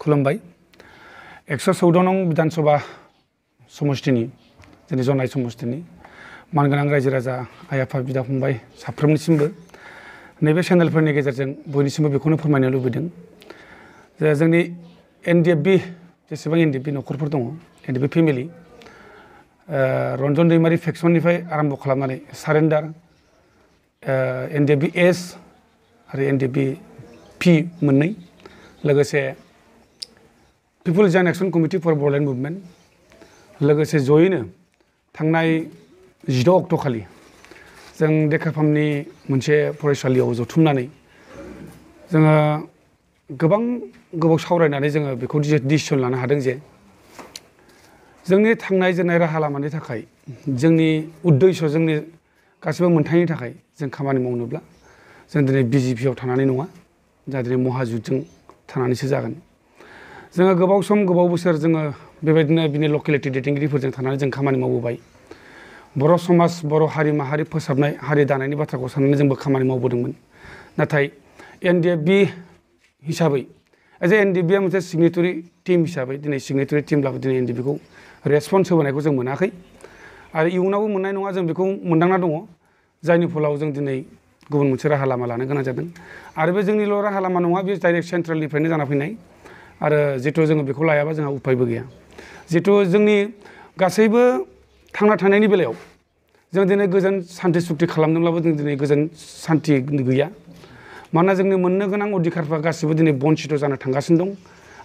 खुलुमबाय 114 नं विधानसभा समष्टिनि जोंनि जनाय समष्टिनि मानगोनां रायजो राजा आइ आफा बिदा फंबाय साफ्रोमनिसिमबो नैबे चेनेलफोरनि गेजेरजों बयनिसिमबो बेखौनो फोरमायनो लुबैदों जे जोंनि एनडिएफबि जेसेबां एनडिएफबि न'खरफोर दङ एनडिएफबि फेमिलि रन्जन दैमारि फेक्सननिफ्राय आरम्भ खालामनानै सारेन्डार एनडिएफबि एस आरो एनडिएफबि पि मोननै लोगोसे people joint action committee for Bodoland movement लोगोसे जयैनो थांनाय 16 अक्ट' खालि जों देखाफामनि मोनसे फरायसालियाव जथुमनानै जोङो गोबाव सावरायनानै जोङो बेखौ डिसिसन लानो हादों जे जोंनि थांनाय जोंनाय राहा लामानि थाखाय जोंनि उद्देश्य जोंनि गासिबो मोनथायनि थाखाय जों खामानि मावनोब्ला जों दिनै बिजेपिआव थानानै नङा जोंहा दिनै महाजुथजों थानानैसो जागोन जोङो गोबाव सम गोबाव बोसोर जोङो बेबायदिनो बिनि लकेलिटि दैदेनगिरिफोरजों थानानै जों खामानि मावबोबाय बर' समाज बर' हारि माहारि फोसाबनाय हारि दानायनि बाथ्राखौ साननानै जोंबो खामानि मावबोदोंमोन नाथाय एनडिएफबि हिसाबै एज ए एनडिएफबिआ मोनसे सिगनेटरि टीम हिसाबै दिनै सिगनेटरि टीमब्लाबो दिनै एनडिएफबिखौ रेसपन्स होबोनायखौ जों मोनाखै आरो इयुनावबो मोननाय नङा जों बेखौ मोनदांना दङ जायनि फलाव जों दिनै गुबुन मोनसे राहा लामा लानो गोनां जादों आरो बे जोंनिल' राहा लामा नङा बे डाइरेक्ट सेन्ट्रेलनिफ्रायनो जाना फैनाय आरो जितु जोङो बेखौ लायाबा जोंहा उफायबो गैया जितु जोंनि गासैबो थांना थानायनि बेलायाव जों दिनै गोजोन सान्थि सुक्ति खालामदोंब्लाबो जों दिनै गोजोन सान्थि गैया मानोना जोंनि मोननो गोनां अधिकारफ्रा गासिबो दिनै बन्सित जानो थांगासिनो दं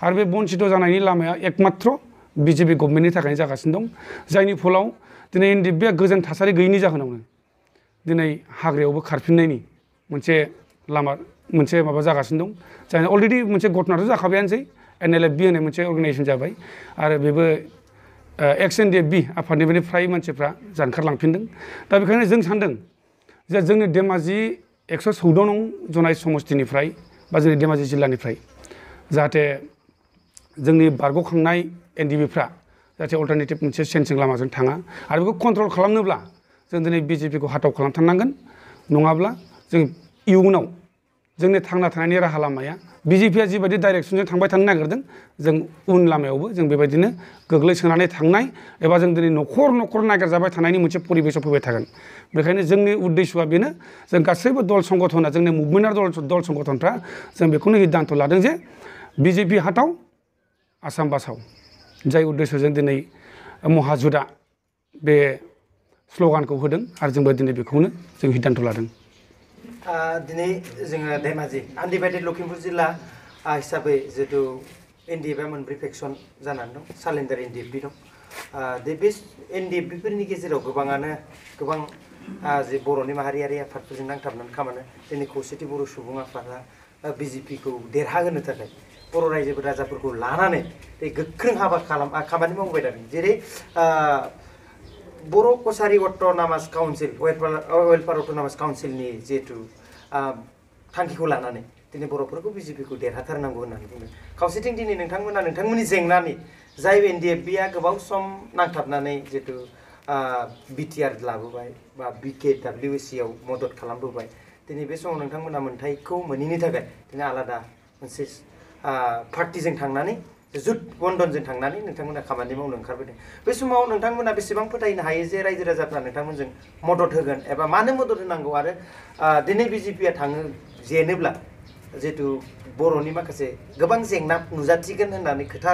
आरो बे बन्सित जानायनि लामाया एकमात्र बिजेपि गभर्नमेन्टनि थाखायनो जागासिनो दं जायनि फलाव दिनै एनडिएफबिआ गोजोन थासारि गैयिनि जाहोनावनो दिनै हाग्रायावबो खारफिननायनि मोनसे लामा मोनसे माबा जागासिनो दं जाय अलरेडि मोनसे घटनाथ' जाखाबायानोसै एनएलएफबि होननाय मोनसे अर्गानाइजेसन जाबाय आरो बेबो एक्स एनडिएफबि आफादनिफ्राय फ्राय मानसिफ्रा जानखारलांफिनदों दा बेखायनो जों सानदों जे जोंनि धेमाजि 114 नं जनाय समष्टिनिफ्राय बा जोंनि धेमाजि जिल्लानिफ्राय जाहाथे जोंनि बारग'खांनाय एनडिएफबिफ्रा जाहाथे अल्टारनेटिभ मोनसे चेन्जिं लामाजों थाङा आरो बेखौ कन्ट्रल खालामनोब्ला जों दिनै बिजेपिखौ हाथाव खालामथारनांगोन नङाब्ला जों इयुनाव जोंनि थांना थानायनि राहा लामाया बिजेपिआ जिबायदि डाइरेक्सनजों थांबाय थानो नागिरदों जों उन लामायावबो जों बेबायदिनो गोग्लैसोनानै थांनाय एबा जों दिनै न'खर नागिरजाबाय थानायनि मोनसे परिबेसाव फैबाय थागोन बेखायनो जोंनि उद्देश्यआ बेनो जों गासैबो दल संगठना जोंनि मुभमेन्टआरि दल संगठनफ्रा जों बेखौनो सिद्धान्त लादों जे बिजेपि हाथाव आसाम बासाव जाय उद्देश्यजों दिनै महाजुथआ बे स्ल'गानखौ होदों आरो जोंबो दिनै बेखौनो जों सिद्धान्त लादों दिनै जोङो धेमाजि आनडिभाइडेड लखिमपुर जिल्ला हिसाबै जिहेतु एनडिएफबिआ मोनब्रै फेक्सन जानानै दं सालेन्डार एनडिएफबि दं बे एनडिएफबिफोरनि गेजेराव गोबां जे बर'नि माहारियारि आफादफोरजों नांथाबनानै खामानि दिनै खौसेथि बर' सुबुं आफादा बिजेपिखौ देरहाहोनो थाखाय बर' रायजो राजाफोरखौ लानानै गोख्रों खामानि मावबाय थादों जेरै बर' कसारि अट'नमास काउन्सिल वेलफेयार अट'नमास काउन्सिलनि जिहेतु थांखिखौ लानानै दिनै बर'फोरखौ बिजेपिखौ देरहाथारनांगौ होननानै बुंदों खावसेथिं दिनै नोंथांमोननि जेंनानि जाय एनडिएफबिआ गोबाव सम नांथाबनानै जिहेतु बिटिआर लाबोबाय बा बिकेडब्लिउसिआव मदद खालामबोबाय दिनै बे समाव नोंथांमोना मोन्थायखौ मोनैनि थाखाय दिनै आलादा मोनसे पार्टिजों थांनानै जुथ बन्धनजों थांनानै नोंथांमोना खामानि मावनो ओंखारबोदों बे समाव नोंथांमोना बेसेबां फोथायनो हायो जे रायजो राजाफ्रा नोंथांमोनजों मदद होगोन एबा मानो मदद होनांगौ आरो दिनै बिजेपिआ जेनोब्ला जिहेतु बर'नि माखासे गोबां जेंना नुजाथिगोन होननानै खोथा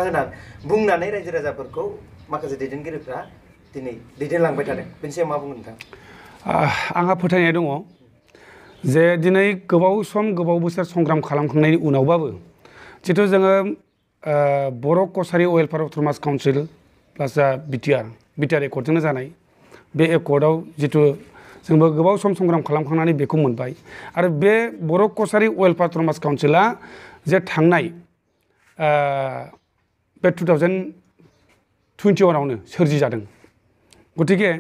बुंनानै रायजो राजाफोरखौ माखासे दैदेनगिरिफ्रा दिनै दैदेनलांबाय थादों बेनि सायाव मा बुंगोन नोंथां आंहा फोथायनाय दङ जे दिनै गोबाव सम गोबाव बोसोर संग्राम खालामखांनायनि उनावबाबो जितु जोङो बर' कसारि वेलफेयार अट'नमास काउन्सिल प्लास बिटिआर एकर्डजोंनो जानाय बे एकर्डआव जितु जोंबो गोबाव सम संग्राम खालामखांनानै बेखौ मोनबाय आरो बे बर' कसारि वेलफेयार अट'नमास काउन्सिला जे थांनाय बे 2021आवनो सोरजिजादों गतिके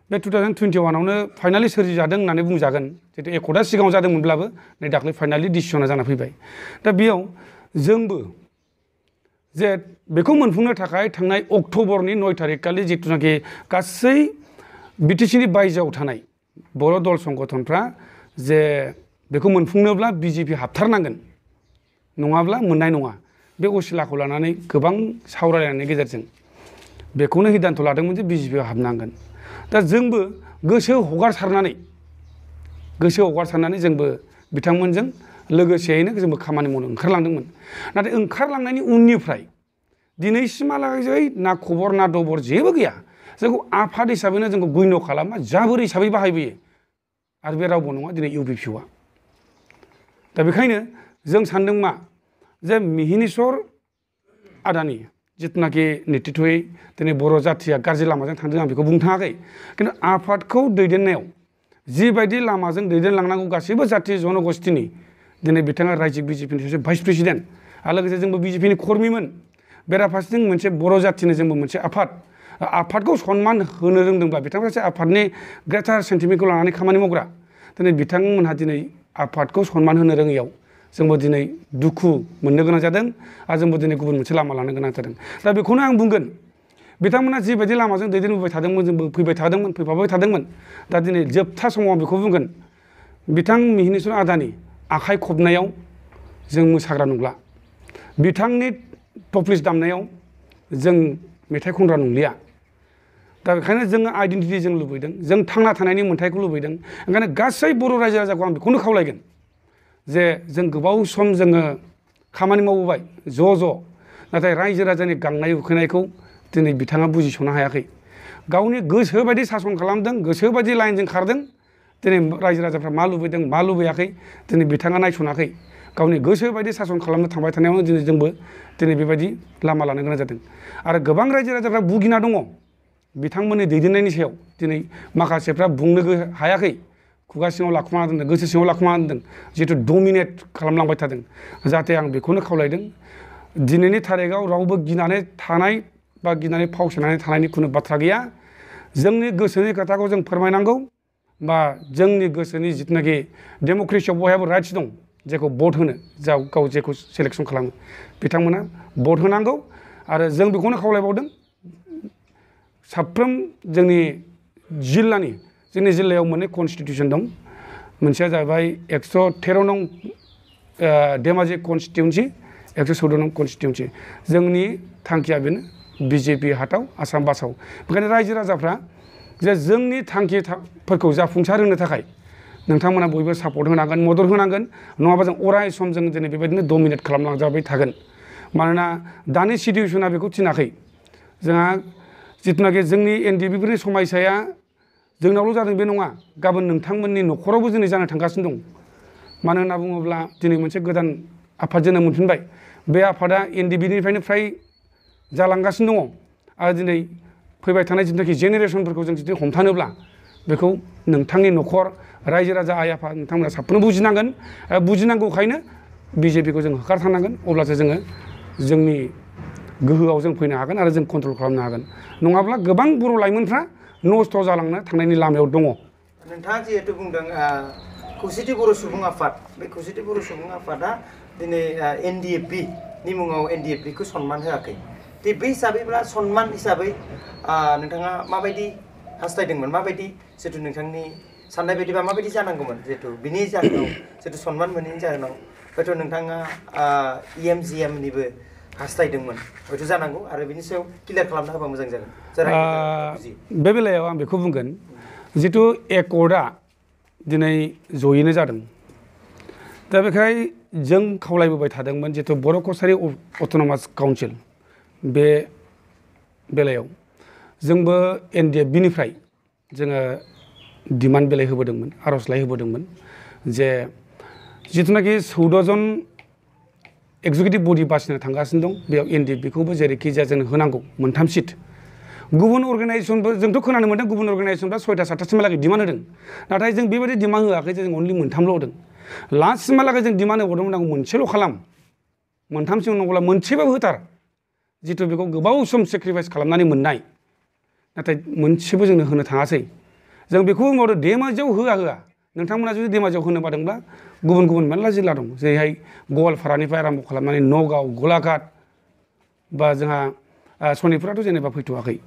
बे 2021आवनो फाइनालि सोरजिजादों होननानै बुंजागोन जितु एकर्डआ सिगाङाव जादोंमोनब्लाबो नै दाख्लै फाइनालि डिसिसना जाना फैबाय दा बेयाव जोंबो जे बेखौ मोनफुंनो थाखाय थांनाय अक्ट'बरनि 9 थारिखखालि जितुनाखि गासै बिटिसिनि बायजोआव थानाय बर' दल संगठनफ्रा जे बेखौ मोनफुंनोब्ला बिजेपि हाबथारनांगोन नङाब्ला मोननाय नङा बे असिलाखौ लानानै गोबां सावरायलायनायनि गेजेरजों बेखौनो हिदान्थ' लादोंमोन जे बिजेपिआव हाबनांगोन। दा जोंबो गोसो हगारसारनानै जोंबो बिथांमोनजों लोगोसेयैनो जोंबो खामानि मावनो ओंखारलांदोंमोन। नाथाय ओंखारलांनायनि उननिफ्राय दिनैसिमहालागै ना खबर ना दबर जेबो गैया। जोंखौ आफाद हिसाबैनो जोंखौ गण्य खालामा, जाबोर हिसाबै बाहायबोयो। आरो बे रावबो नङा दिनै इउपिपिअआ। दा बेखायनो जों सानदों मा जे मिहिनीश्वर आदानि जिथुनाखि नेतृत्वयै दिनै बर' जाथिया गाज्रि लामाजों थांदों आं बेखौ बुंनो थाङाखै। खिन्थु आफादखौ दैदेननायाव जिबायदि लामाजों दैदेनलांनांगौ गासैबो जाथि जनगोष्ठीनि दिनै बिथाङा रायजिक बिजेपिनि सासे भाइस प्रेसिडेन्ट आरो लोगोसे जोंबो बिजेपिनि कर्मिमोन। बेराफारसेथिं मोनसे बर' जाथिनि जोंबो मोनसे आफादखौ सनमान होनो रोंदोंब्ला बिथांमोना सासे आफादनि ग्रेटार सेन्टिमेन्टखौ लानानै खामानि मावग्रा दिनै बिथांमोनहा दिनै आफादखौ सनमान होनो रोङैयाव जोंबो दिनै दुखु मोननो गोनां जादों आरो जोंबो दिनै गुबुन मोनसे लामा लानो गोनां जादों। दा बेखौनो आं बुंगोन बिथांमोना जिबायदि लामाजों दैदेनबोबाय थादोंमोन जोंबो फैफाबाय थादोंमोन। दा दिनै जोबथा समाव आं बेखौ बुंगोन बिथां मिहिनीश्वर आदानि आखाइ खबनायाव जों मोसाग्रा नंला, बिथांनि टपलिस दामनायाव जों मेथाइ खनग्रा नंलिया। दा बेखायनो जोङो आइडेन्टिटि जों लुबैदों, जों थांना थानायनि मोन्थायखौ लुबैदों। ओंखायनो गासै बर' रायजो राजाखौ आं बेखौनो खावलायगोन जे जों गोबाव सम जोङो खामानि मावबोबाय ज', नाथाय रायजो राजानि गांनाय उखैनायखौ दिनै बिथाङा बुजिस'नो हायाखै। गावनि गोसो बायदि सासन खालामदों, गोसो बायदि लाइनजों खारदों। दिनै रायजो राजाफ्रा मा लुबैदों मा लुबैयाखै दिनै बिथाङा नायस'नाखै। गावनि गोसो बायदि सासन खालामनो थांबाय थानायावनो दिनै जोंबो दिनै बेबायदि लामा लानो गोनां जादों। आरो गोबां रायजो राजाफ्रा भुगिना दङ बिथांमोननि दैदेननायनि सायाव। दिनै माखासेफ्रा बुंनो हायाखै, खुगा सिङाव लाखुमाना दोनदों, गोसो सिङाव लाखुमाना दोनदों, जिहेथु डमिनेट खालामलांबाय थादों। जाहाथे आं बेखौनो खावलायदों दिनैनि थारिखआव रावबो गिनानै थानाय बा गिनानै फावसायनानै थानायनि खुनु बाथ्रा गैया। जोंनि गोसोनि खोथाखौ जों फोरमायनांगौ बा जोंनि गोसोनि जिथुनाखि डेम'क्रेसियाव बयहाबो राइट्स दं जेखौ भट होनो, गाव जेखौ सेलेक्सन खालामो बिथांमोना भट होनांगौ। आरो जों बेखौनो खावलायबावदों साफ्रोम जोंनि जिल्लायाव मोननै कनस्टिटिउसन दं। मोनसेया जाबाय 113 नं धेमाजि कनस्टिटिउन्सि, 114 नं कनस्टिटिउन्सि। जोंनि थांखिया बेनो बिजेपि हाथाव आसाम बासाव। बेखायनो रायजो राजाफ्रा जे जोंनि थांखिफोरखौ जाफुंसार होनो थाखाय नोंथांमोना बयबो सापर्ट होनांगोन, मदद होनांगोन। नङाबा जों अराय सम जों दिनै बेबायदिनो डमिनेट खालामलांजाबाय थागोन। मानोना दानि सिटुवेसना बेखौ थिनाखै। जोंहा जिथुनाखि जोंनि एनडिएफबिफोरनि समयसाया जोंनावल' जादों बे नङा, गाबोन नोंथांमोननि न'खरावबो दिनै जानो थांगासिनो दं। मानो होनना बुङोब्ला दिनै मोनसे गोदान आफाद जोनोम मोनफिनबाय। बे आफादा एनडिएफबिनिफ्रायनो फ्राय जालांगासिनो दङ। आरो दिनै फैबाय थानाय जिथुनाखि जेनेरेसनफोरखौ जों जुदि हमथानोब्ला बेखौ नोंथांनि न'खर रायजो राजा आइ आफा नोंथांमोना साफ्रोमबो बुजिनांगोन। बुजिनांगौखायनो बिजेपिखौ जों होखारथारनांगोन। अब्लासो जोङो जोंनि गोहोआव जों फैनो हागोन आरो जों कन्ट्रल खालामनो हागोन। नङाब्ला गोबां बर' लाइमोनफ्रा नस्थ' जालांनो थांनायनि लामायाव दङ। नोंथाङा जिहेतु बुंदों खौसेथि बर' सुबुं आफाद, बे खौसेथि बर' सुबुं आफादा दिनै एनडिएफबिनि मुङाव एनडिएफबिखौ सनमान होआखै। बे हिसाबैब्ला सनमान हिसाबै नोंथाङा माबायदि हास्थायदोंमोन, माबायदि जितु नोंथांनि साननाय बायदिबा माबायदि जानांगौमोन जितु बिनि जाहोनाव जितु सनमान मोनैनि जाहोनाव हयथ' नोंथाङा EMGMनिबो हास्थायदोंमोन हयथ' जानांगौ। आरो बिनि सायाव क्लियार खालामना होबा मोजां जागोन। बे बेलायाव आं बेखौ बुंगोन जितु एकर्डआ दिनै जयैनो जादों। दा बेखाय जों खावलायबोबाय थादोंमोन जितु बर' कसारि अट'नमास काउन्सिल बे बेलायाव जोंबो एनडिएफबिनिफ्राय जोङो डिमान्ड बिलाइ होबोदोंमोन, आर'जलाइ होबोदोंमोन जे जिथुनाखि 14 जन एक्जिकिउटिभ बडि बासिनो थांगासिनो दं बेयाव एनडिएफबिखौबो जेरैखि जाया जोंनो होनांगौ 3 सिट। गुबुन अर्गेनाइजेसनफोर जोंथ' खोनानो मोन्दों गुबुन अर्गेनाइजेसनफ्रा 6टा 7टासिमहालागै डिमान्ड होदों। नाथाय जों बेबायदि डिमान्ड होआखै जे जों अनलि 3ल' होदों। लास्टसिमहालागै जों डिमान्ड होबावदोंमोन आं मोनसेल' खालाम, 3सिम नङाब्ला मोनसेबाबो होथार। जितु बेखौ गोबाव सम सेक्रिफाइस खालामनानै मोननाय, नाथाय मोनसेबो जोंनो होनो थाङासै। जों बेखौ बुंबावदों धेमाजियाव होआ। नोंथांमोना जुदि धेमाजियाव होनो बादोंब्ला गुबुन गुबुन मेरला जिल्ला दं, जेरैहाय गवालपारानिफ्राय आराम्भ खालामनानै नगाव, गलाघाट बा जोंहा सनितपुराथ' जेनेबा फैथ'वाखै।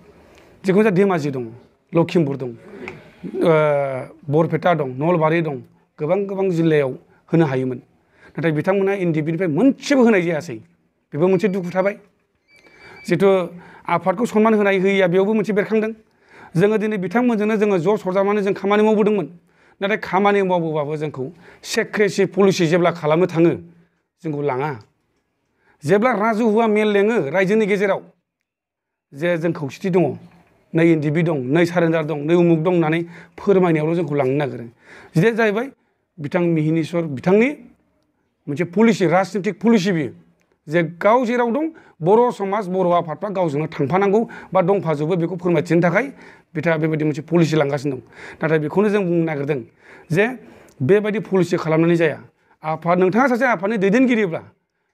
जिखुनु जाया धेमाजि दं, लखिमपुर दं, बरपेटा दं, नलबारि दं, गोबां जिल्लायाव होनो हायोमोन। नाथाय बिथांमोना एनडिएफबिनिफ्राय मोनसेबो होनाय जायासै। बेबो मोनसे दुखु थाबाय जिथु आफादखौ सनमान होनाय होयैया बेयावबो मोनसे बेरखांदों जोङो दिनै बिथांमोनजोंनो जोङो ज' सरजाबनानै जों खामानि मावबोदोंमोन नाथाय खामानि मावबोबाबो जोंखौ सेक्रेसि पलिसि जेब्ला खालामनो थाङो जोंखौ लाङा जेब्ला राजुहुआ मेल लेङो रायजोनि गेजेराव जे जों खौसेथि दङ नै एनडिपि दं नै सारेन्डार दं नै उमुक दं होननानै फोरमायनायावल' जोंखौ लांनो नागिरो जे जाहैबाय बिथां मिहिनीश्वर बिथांनि मोनसे पलिसि राजनितिक पलिसि बियो जे गाव जेराव दं बर' समाज बर' आफादफ्रा गावजोंनो थांफानांगौ बा दंफाजोबो बेखौ फोरमायथिनो थाखाय बिथाङा बेबायदि मोनसे पलिसि लांगासिनो दं नाथाय बेखौनो जों बुंनो नागिरदों जे बेबायदि पलिसि खालामनानै जाया आफाद नोंथाङा सासे आफादनि दैदेनगिरिब्ला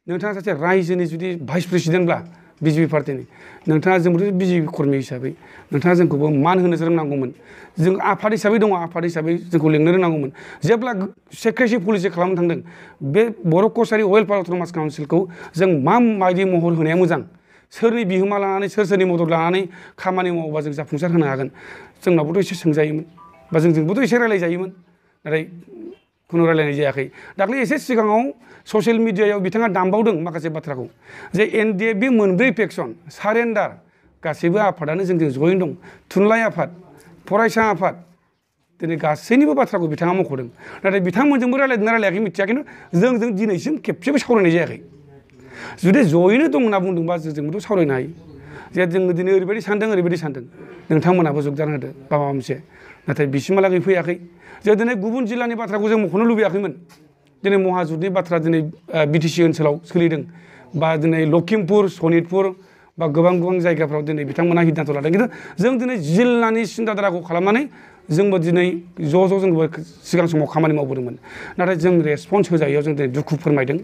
नोंथाङा सासे रायजोनि जुदि भाइस प्रेसिडेन्टब्ला बिजेपि पार्टिनि नोंथाङा जोंबोथ' बिजेपि कर्मि हिसाबै नोंथाङा जोंखौबो मान होनो रोंनांगौमोन जों आफाद हिसाबै दङ आफाद हिसाबै जोंखौ लिंनो रोंनांगौमोन जेब्ला सेक्रेसि पलिसि खालामनो थांदों बे बर' कसारि वेलफेयार अट'नमास काउन्सिलखौ जों माबायदि महर होनाया मोजां सोरनि बिहोमा लानानै सोरनि मदद लानानै खामानि मावोबा जों जाफुंसार होनो हागोन जोंनावबोथ' एसे सोंजायोमोन बा जोंजोंबोथ' एसे रायलायजायोमोन नाथाय खुनु रायलायनाय जायाखै दाख्लै एसे सिगाङाव ससियेल मिडियायाव बिथाङा दामबावदों माखासे बाथ्राखौ जे एनडिएफबि मोनब्रै फेक्सन सारेन्डार गासैबो आफादानो जोंजों जयैनो दं थुनलाइ आफाद फरायसा आफाद दिनै गासैनिबो बाथ्राखौ बिथाङा मख'दों नाथाय बिथांमोनजोंबो रायलायदोंना रायलायाखै मिथिया खिन्थु जों दिनैसिम खेबसेबो सावरायनाय जायाखै जुदि जयैनो दं होनना बुंदोंबा जोंजोंबोथ' सावरायनो हायो जे जोङो दिनै ओरैबायदि सानदों नोंथांमोनाबो जगदान होदो बा माबा मोनसे नाथाय बिसिमहालागै फैयाखै जों दिनै गुबुन जिल्लानि बाथ्राखौ जों मख'नो लुबैयाखैमोन दिनै महाजुथनि बाथ्रा दिनै बिटिसि ओनसोलाव सोलिदों बा दिनै लखिमपुर सनितपुर बा गोबां जायगाफ्राव दिनै बिथांमोना सिद्धान्त लादों खिन्थु जों दिनै जिल्लानि सिन्थाधाराखौ खालामनानै जोंबो दिनै ज' जोंबो सिगां समाव खामानि मावबोदोंमोन नाथाय जों रेसपन्स होजायैयाव जों दिनै दुखु फोरमायदों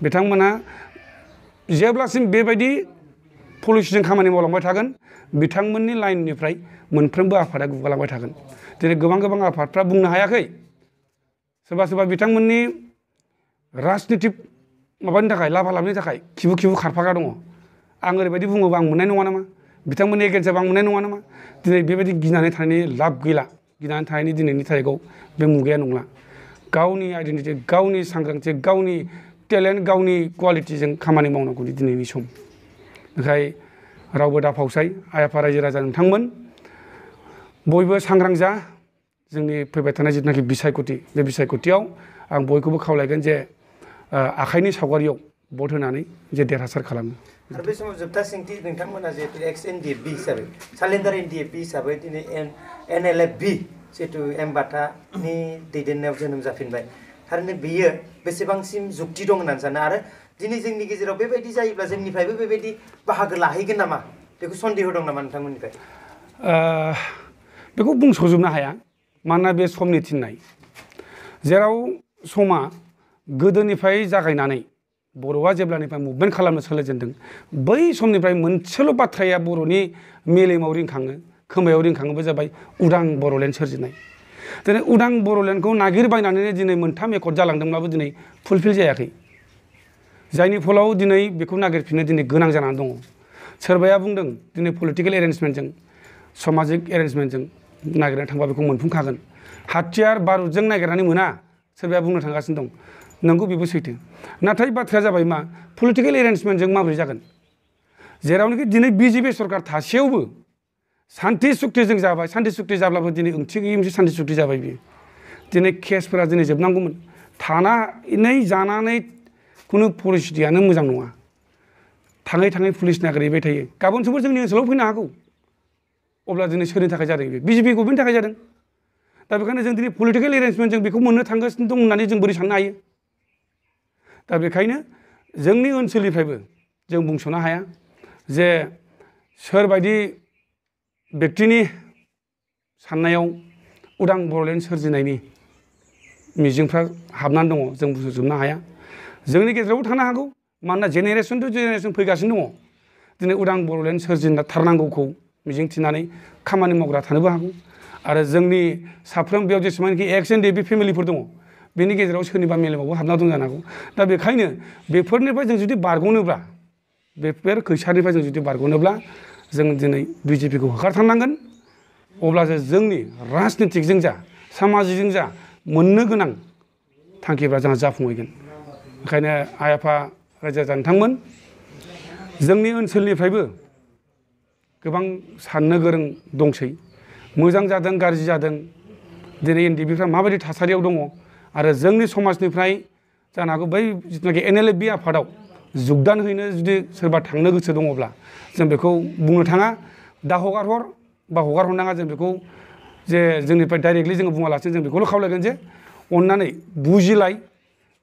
बिथांमोना जेब्लासिम बेबायदि पलिसिजों खामानि मावलांबाय थागोन बिथांमोननि लाइननिफ्राय मोनफ्रोमबो आफादा गुगालांबाय थागोन दिनै गोबां आफादफ्रा बुंनो हायाखै सोरबा बिथांमोननि राजनितिक माबानि थाखाय लाभालाबनि थाखाय खिबु खारफाग्रा दङ आं ओरैबायदि बुङोबा आं मोननाय नङा नामा बिथांमोननि एगेन्स्ट जाबा आं मोननाय नङा नामा दिनै बेबायदि गिनानै थानायनि लाब गैला गिनानै थानायनि दिनैनि थारिखआव बे मुगाया नंला गावनि आइडेन्टिटि गावनि सांग्रांथि गावनि टेलेन्ट गावनि क्वालिटिजों खामानि मावनांगौनि दिनैनि सम ओंखाय रावबो दाफावसाय आइ आफा रायजो राजा नोंथांमोन बयबो सांग्रां जा जोंनि फैबाय थानाय जिथुनाखि बिसायख'थि बे बिसायख'थियाव आं बयखौबो खावलायगोन जे आखाइनि सावगारियाव भट होनानै जे देरहासार खालामो आरो बे समाव जोबथा सोंथि नोंथांमोना जिहेतु एक्स एनडिएफबि हिसाबै सालेन्डार एनडिएफबि हिसाबै दिनै एनएलएफबि जिहेतु एम बाथानि दैदेननायाव जोनोम जाफिनबाय थारैनो बेयो बेसेबांसिम जुक्ति दं होननानै सानो आरो दिनै जोंनि गेजेराव बेबायदि जायोब्ला जोंनिफ्रायबो बेबायदि बाहागो लाहैगोन नामा बेखौ सन्देह दं नामा नोंथांमोननिफ्राय बेखौ बुंस'जोबनो हाया मानोना बे समनि थिननाय जेराव समा गोदोनिफ्राय जागायनानै बर'आ जेब्लानिफ्राय मुभमेन्ट खालामनो सोलोजेनदों बै समनिफ्राय मोनसेल' बाथ्राया बर'नि मेलेमाव रिंखाङो खोमायाव रिंखाङोबो जाबाय उदां बर'लेण्ड सोरजिनाय दिनै उदां बर'लेण्डखौ नागिरबायनानैनो दिनै मोनथाम एकर्ड जालांदोंब्लाबो दिनै फुलफिल जायाखै जायनि फलाव दिनै बेखौ नागिरफिननो दिनै गोनां जानानै दङ सोरबाया बुंदों दिनै पलिटिकेल एरेन्जमेन्टजों सामाजिक एरेन्जमेन्टजों नागिरनो थांबा बेखौ मोनफुंखागोन हाथियार बारुदजों नागिरनानै मोना सोरबाया बुंनो थांगासिनो दं नंगौ बेबो सैथो नाथाय बाथ्राया जाबाय मा पलिटिकेल एरेन्जमेन्टजों माबोरै जागोन जेरावनोखि दिनै बिजेपि सरकार थासेयावबो सान्थि सुक्तिजों जाबाय सान्थि सुक्ति जाब्लाबो दिनै ओंथि गैयै मोनसे सान्थि सुक्ति जाबाय बियो दिनै केसफोरा दिनै जोबनांगौमोन थानानै जानानै खुनु परिस्थितियानो मोजां नङा थाङै पुलिस नागिरहैबाय थायो गाबोन समफोर जोंनि ओनसोलाव फैनो हागौ अब्ला दिनै सोरनि थाखाय जादों बे बिजेपि गभर्नमेन्टनि थाखाय जादों दा बेखायनो जों दिनै पलिटिकेल एरेन्जमेन्ट जों बेखौ मोननो थांगासिनो दं होननानै जों बोरै साननो हायो दा बेखायनो जोंनि ओनसोलनिफ्रायबो जों बुंस'नो हाया जे सोरबायदि व्यक्तिनि साननायाव उदां बर'लेण्ड सोरजिनायनि मिजिंफ्रा हाबनानै दङ जों बुंजोबनो हाया जोंनि गेजेरावबो थानो हागौ मानोना जेनेरेसन टु जेनेरेसन फैगासिनो दङ दिनै उदां बर'लेण्ड सोरजिना थारनांगौखौ मिजिंथिनानै खामानि मावग्रा थानोबो हागौ आरो जोंनि साफ्रोम बेयाव जेसेबांखि एक्स एनडिएफबि फेमिलिफोर दङ बेनि गेजेराव सोरनिबा मेलेमावबो हाबना दं जानो हागौ दा बेखायनो बेफोरनिफ्राय जों जुदि बारग'नोब्ला बेफोर खैसारनिफ्राय जों जुदि बारग'नोब्ला जों दिनै बिजेपिखौ होखारथारनांगोन अब्लासो जोंनि राजनितिकजों जा सामाजिकजों जा मोननो गोनां थांखिफ्रा जोंहा जाफुंहैगोन ओंखायनो आइ आफा रायजो राजा नोंथांमोन जोंनि ओनसोलनिफ्रायबो गोबां साननो गोरों दंसै मोजां जादों गाज्रि जादों दिनै एनडिएफबिफ्रा माबायदि थासारियाव दङ आरो जोंनि समाजनिफ्राय जानो हागौ बै जिथुनाखि एनएलएफबि आफादाव जुगदान हैनो जुदि सोरबा थांनो गोसो दङब्ला जों बेखौ बुंनो थाङा दा हगारहर बा हगार हरनाङा जों बेखौ जे जोंनिफ्राय डाइरेक्टलि जोङो बुङालासिनो जों बेखौल' खावलायगोन जे अननानै बुजिलाय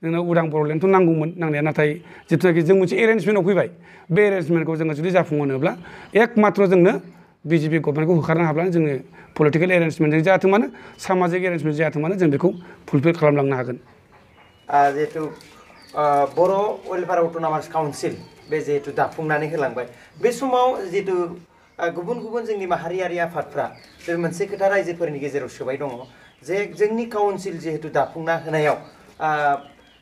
जोंनो उदां बर'लेण्डथ' नांगौमोन नांनाया नाथाय जिथुनाखि जों मोनसे एरेन्जमेन्टआव फैबाय बे एरेन्जमेन्टखौ जोङो जुदि जाफुंहोनोब्ला एकमात्र जोंनो बिजेपि गभर्नमेन्टखौ होखारनो हाब्लानो जोङो पलिटिकेल एरेन्जमेन्टजों जायाथों मानो सामाजिक एरेन्जमेन्ट जायाथों मानो जों बेखौ फुलफिल खालामलांनो हागोन जिहेतु बर' वेलफेयार अट'नमास काउन्सिल बे जिहेतु दाफुंनानै होलांबाय बे समाव जिहेतु गुबुन गुबुन जोंनि माहारियारि आफादफ्रा बे मोनसे खोथा रायजोफोरनि गेजेराव सोबाय दङ जे जोंनि काउन्सिल जिहेतु दाफुंना होनायाव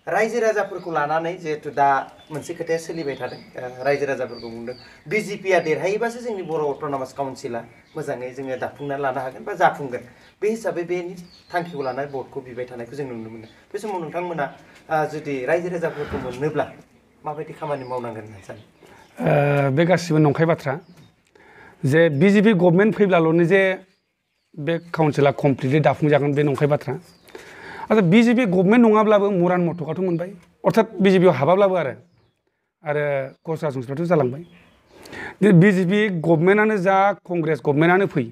रायजो राजाफोरखौ लानानै जिहेतु दा मोनसे खोथाया सोलिबाय थादों रायजो राजाफोरखौ बुंदों बिजेपिया देरहायोबासो जोंनि बर' अट'नमास काउन्सिला मोजाङै जोङो दाफुंना लानो हागोन बा जाफुंगोन बे हिसाबै बेनि थांखिखौ लानानै भटखौ बिबाय थानायखौ जों नुनो मोनो बे समाव नोंथांमोना जुदि रायजो राजाफोरखौ मोननोब्ला माबायदि खामानि मावनांगोन होनना सानो बे गासिबो नंखाय बाथ्रा जे बिजेपि गभर्नमेन्ट फैब्लाल'नो जे बे काउन्सिला कमप्लिटलि दाफुंजागोन बे नंखाय बाथ्रा आरो बिजेपि गभर्नमेन्ट नङाब्लाबो मुरान मथ'काथ' मोनबाय अर्थात बिजेपिआव हाबाब्लाबो आरो खस राजबंसिफ्राथ' जालांबाय बिजेपि गभर्नमेन्टआनो जा कंग्रेस गभर्नमेन्टआनो फै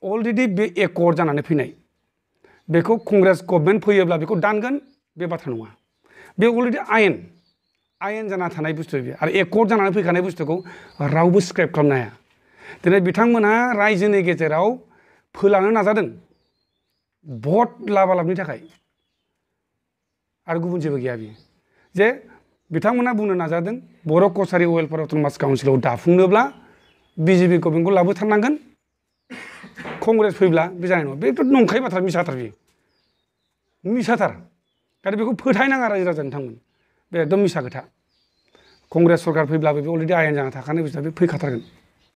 अलरेडि बे एकर्ड जानानै फैनाय बेखौ कंग्रेस गभर्नमेन्ट फैयोब्ला बेखौ दानगोन बे बाथ्रा नङा बे अलरेडि आयेन जाना थानाय बुस्थु बे आरो एकर्ड जानानै फैखानाय बुस्थुखौ रावबो स्क्रेप खालामनो हाया दिनै बिथांमोनहा रायजोनि गेजेराव फोलानो नाजादों भट लाबालाबनि थाखाय आरो गुबुन जेबो गैया बियो जे बिथांमोना बुंनो नाजादों बर' कसारि वेलफेयार अट'नमास काउन्सिलाव दाफुंनोब्ला बिजेपि गभर्नमेन्टखौ लाबोथारनांगोन कंग्रेस फैब्ला बे जानाय नङा बेथ' नंखाय बाथ्रा मिसाथार बियो मिसाथार आरो बेखौ फोथायनाङा रायजो राजा नोंथांमोन बे एकदम मिसा खोथा कंग्रेस सरकार फैब्लाबो बे अलरेडि आयेन जाना थाखानाय बुस्थुआ बे फैखाथारगोन